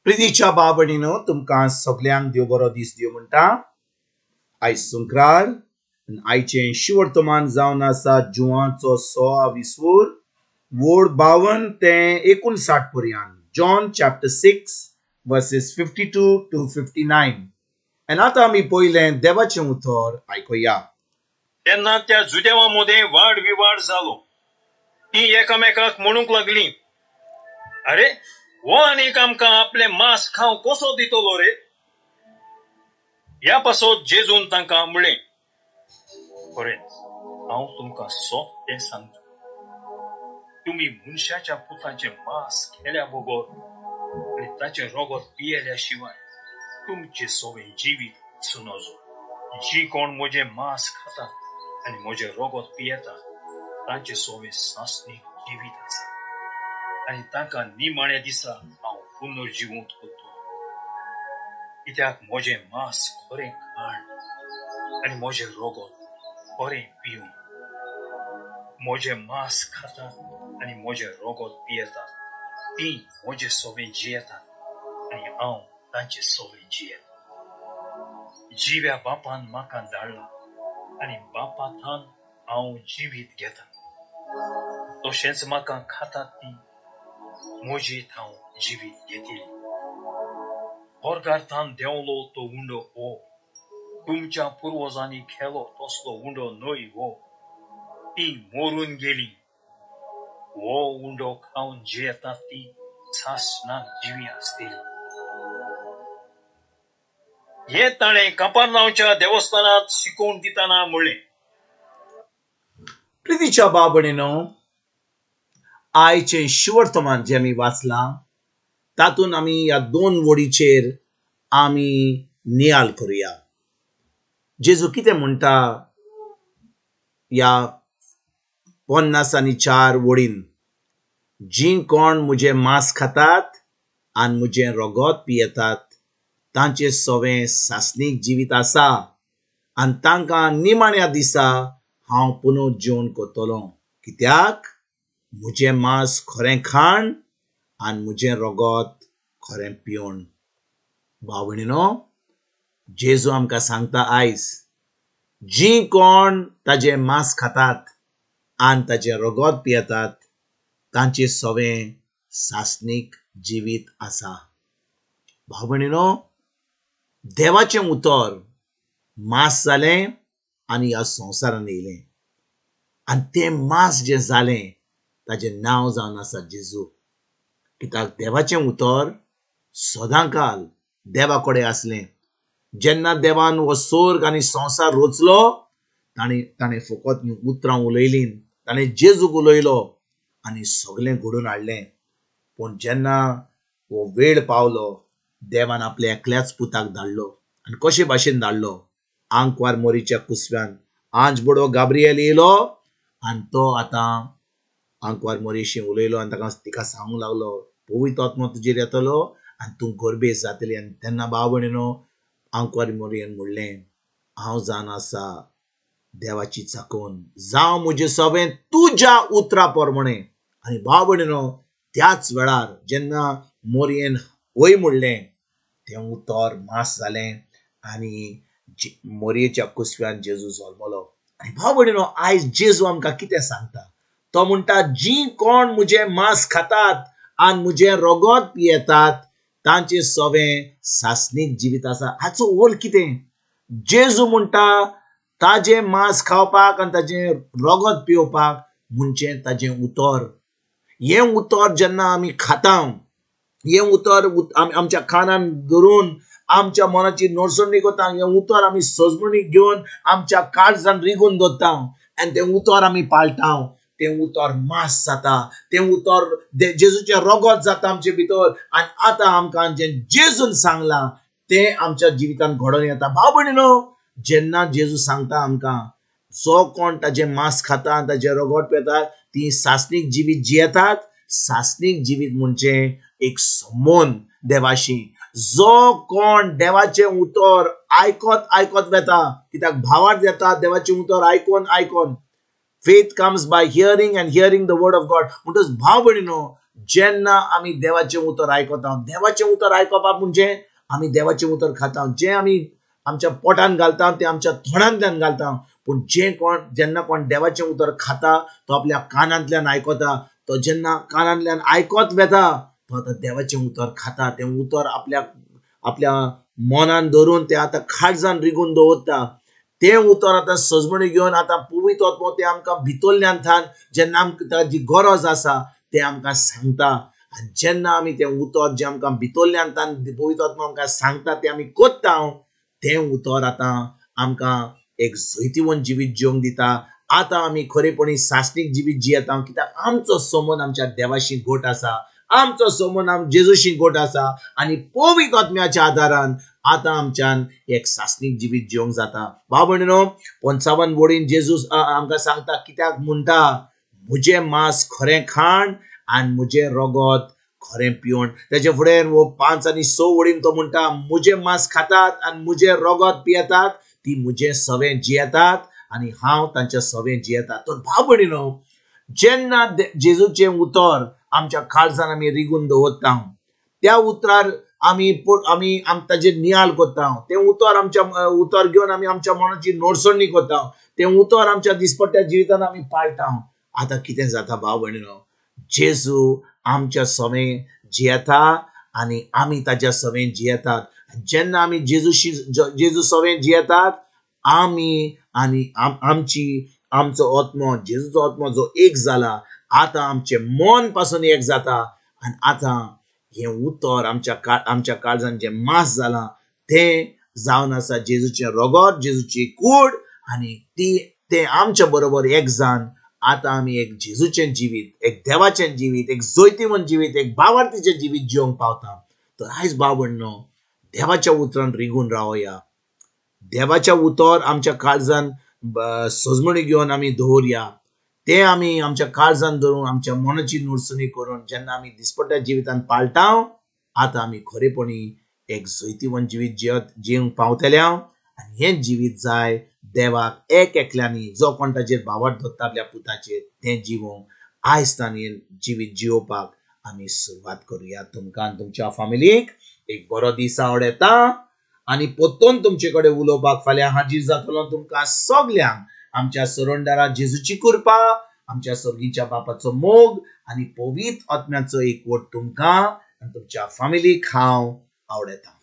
प्रितीच्या भाव भयणीनो, तुमकां सगल्यांक देव बरो दीस दिवं म्हणटा. आयज संक्रार, आयचें शिवर्तमान जावन आसा जुवाचो 16 विसवूर वोड 52 ते 59 पर्यंत. John chapter 6 verses 52 to 59. आनी आतां आमी पयलें देवाचें उतर आयकुया. तेन्ना त्या जुदेवा मदें वाड विवाड जालो. ती एकामेकाक म्हणूंक लागली, अरे हो आनीक आमकां आपलें मांस खावंक कसो दितलो रे? ह्या पासत जेजून तांकां म्हणलें, खरेंच हांव तुमकां सत तें सांगता, तुमी मनशाच्या पुताचें मांस खेल्या बगर आनी ताचें रगत पियेल्या शिवाय तुमचें सवें जिवीत आसूं नजो. जी कोण म्हजें मांस खातात आनी म्हजें रगत पियेतात तांचें सवें सासणीक जिवीत आसा आनी तांकां निमाण्या दिसा हांव पुनर्जिवंत करतलो. कित्याक म्हजें मांस खरें खाण आनी म्हजें रगत खरें पिवन. म्हजें मांस खातात आनी म्हजें रगत पियेतात तीं म्हजे सवें जियेतात आनी हांव तांचे सवें जियेता. जिव्या बापान म्हाका धाडला आनी बापा थान हांव जिवीत घेता. तशेंच म्हाका खातात ती म्हजी हांव जिवीत घेतली. स्वर्गार्थान देंवलो तो उंडो हो, तुमच्या पुर्वजांनी खेलो तसलो उंडो न्हय हो. ती मरून गेली. हो उंडो खावन जियेतात ती सासणाक जिवी आसतली. हें ताणें कापारनांवच्या देवस्थानांत शिकोवन दितना म्हणलें. प्रितीच्या भाव भयणीनो, आयचें शिवर्तमान जें आमी वाचलां तातूंत आमी ह्या दोन वडीचेर आमी नियाळ करुया. जेजू कितें म्हणटा ह्या 54 वडीन? जीं कोण म्हजें मांस खातात आनी म्हजें रगत पियेतात तांचें सवें सासणीक जिवीत आसा आनी तांकां निमाण्या दिसा हांव पुनर्जीवन करतलो. कित्याक म्हजें मांस खरें खाण आनी म्हजें रगत खरें पिवन. भाव भयणीनो, जेजू आमकां सांगता आयज, जीं कोण ताजें मांस खातात आनी ताजें रगत पियेतात तांचें सवें सासणीक जिवीत आसा. भाव भयणीनो, देवाचें उतर मांस जालें आनी ह्या संवसारान येयलें आनी तें मांस जें जालें ताजें नांव जावन आसा जेजू. कित्याक देवाचें उतर सदांकाल देवा कडेन आसलें. जेन्ना देवान हो स्वर्ग आनी संवसार रचलो ताणें फकत हीं उतरां उलयलीं, ताणें जेजूक उलयलो आनी सगळें घडोवन हाडलें. पूण जेन्ना हो वेळ पावलो देवान आपल्या एकल्याच पुताक धाडलो. आनी कशे भाशेन धाडलो? आंकवार मोरीच्या कुसव्यान आंज बडो गाब्रिएल येयलो आनी तो आतां आंकवार मोरीशी उलयलो आनी ताका तिका सांगूंक लागलो, पवित्र आत्मो तुजेर येतलो आनी तूं गर्भेस्त जातली. आनी तेन्ना भाव भयणीनो, आंकवार मोरयेन म्हणलें, हांव जाण आसा देवाची चाकून, जावं म्हजें सवें तुज्या उतरा प्रमाणें. आनी भाव भयणीनो, त्याच वेळार जेन्ना मोरयेन वय म्हणलें तें उतर मांस जालें आनी मोरयेच्या कुसव्यान जेजू जल्मलो. आनी भाव भयणीनो, आयज जेजू आमकां कितें सांगता? तो म्हणटा, जीं कोण म्हजें मांस खातात आनी म्हजें रगत पियेतात तांचें सवें सासणीक जिवीत आसा. हाचो अर्थ कितें? जेजू म्हणटा ताजें मांस खावपाक आनी ताजें रगत पिवपाक म्हणजे ताजें उतर. हें उतर जेन्ना आमी खाता, हें उतर आमच्या कानान धरून आमच्या मनाची नडसणी करता, हें उतर आमी सजमणी घेवन आमच्या काळजान रिगून दवरता आनी तें उतर आमी पाळटा, तें उतर मांस जाता, तें उतर जेजूचें रगत जाता आमचे भितर. आनी आतां आमकां जें जेजून सांगलां तें आमच्या जिवितांत घडोवन येता. भाव भयणीनो, जेन्ना जेजू सांगता आमकां जो कोण ताजें मांस खाता आनी ताजें रगत पियेता ती सासणीक जिवीत जियेतात. सासणीक जिवीत म्हणजे एक संबंद देवाशी. जो कोण देवाचें उतर आयकत आयकत वेता, कित्याक भावार्थ येता देवाचें उतर आयकोन आयकोन. Faith comes by hearing and hearing the word of God. म्हणटच भाव भयणीनो, जेन्ना आमी देवाचें उतर आयकता, देवाचें उतर आयकपाक म्हणजे आमी देवाचें उतर खाता, जें आमी आमच्या पोटान घालता तें आमच्या तोंडांतल्यान घालता. पूण जें कोण जेन्ना कोण देवाचें उतर खाता तो आपल्या कानांतल्यान आयकता. तो जेन्ना कानांतल्यान आयकत वेता तो आतां देवाचें उतर खाता. तें उतर आपल्या आपल्या मनान धरून तें आतां काळजान रिगून दवरता. तें उतर आतां सजमणी घेवन आतां पवित्र आत्मो तें आमकां भितरल्यान थान जेन्ना आमकां ताजी गरज आसा तें आमकां सांगता. आनी जेन्ना आमी तें उतर जें आमकां भितरल्यान थान पवित्र आत्मो आमकां सांगता तें आमी करता, तें उतर आतां आमकां एक जैतिवंत जिवीत जिवंक दिता. आतां आमी खरेपणी सासणीक जिवीत जियेता, कित्याक आमचो संबंद आमच्या देवाशी घट आसा, आमचो संबंद आम जेजूशी घट आसा. आनी पवित्र आत्म्याच्या आदारान आतां आमच्यान एक सासणीक जिवीत जिवंक जाता. भाव भयणीनो, 55 वडीन जेजूस आमकां सांगता, कित्याक म्हणटा म्हजें मांस खरें खाण आनी म्हजें रगत खरें पिवण. तेजे फुडें वो 5 आनी 6 वडीन तो म्हणटा म्हजें मांस खातात आनी म्हजें रगत पियेतात ती म्हजें सवें जियेतात आनी हांव तांच्या सवें जियेतात. तर भाव भयणीनो, जेन्ना जेजूचें उतर आमच्या काळजान आमी रिगून दवरता, त्या उतरार आमी आमी ताजेर नियाळ करता, तें उतर आमच्या उतर घेवन आमी आमच्या मनाची नोडसणी करता, तें उतर आमच्या दिसपट्ट्या जिवितान आमी पाळटा. आतां कितें जाता भाव भयणीनो, जेजू आमच्या सवें जियेता आनी आमी ताज्या सवें जियेतात. जेन्ना आमी जेजूशी जेजू सवें जियेतात आमी आनी आमची आमचो आत्मो जेजूचो आत्मो जो एक जाला, आतां आमचें मन पासून एक जाता. आनी आतां हें उतर आमच्या आमच्या काळजान जें मांस जालां तें जावन आसा जेजूचें रगत, जेजूची कूड, आनी ती तें आमच्या बरोबर एक जावन आतां आमी एक जेजूचें जिवीत, एक देवाचें जिवीत, एक जैतिवंत जिवीत, एक भावार्थीचें जिवीत जिवंक पावता. तर आयज भाव भयणीनो, देवाच्या उतरान रिगून रावया, देवाच्या उतर आमच्या काळजान सजमणी घेवन आमी दवरया, तें आमी आमच्या काळजान धरून आमच्या मनाची नुडसणी करून जेन्ना आमी दिसपट्ट्या जिवितान पाळटा, आतां आमी खरेपणी एक जैतिवंत जिवीत जिवंक पावतले. आनी हें जिवीत जाय देवाक एक एकल्यांनी जो कोण ताजेर भावार्थ धरता आपल्या पुताचेर तें जिवोवंक आयज तांणी जिवीत जिवोवपाक आमी सुरवात करुया. तुमकां आनी तुमच्या फामिलीक एक बरो दीस आवडटा आनी परतून तुमचे कडेन उलोवपाक फाल्यां हाजीर जातलो. तुमकां सगल्यांक आमच्या सरंडारा जेजूची कृपा, आमच्या सर्गीच्या बापाचो मोग आनी पवित्र आत्म्याचो एकवट तुमकां आनी तुमच्या फामिलीक हांव आवडटा.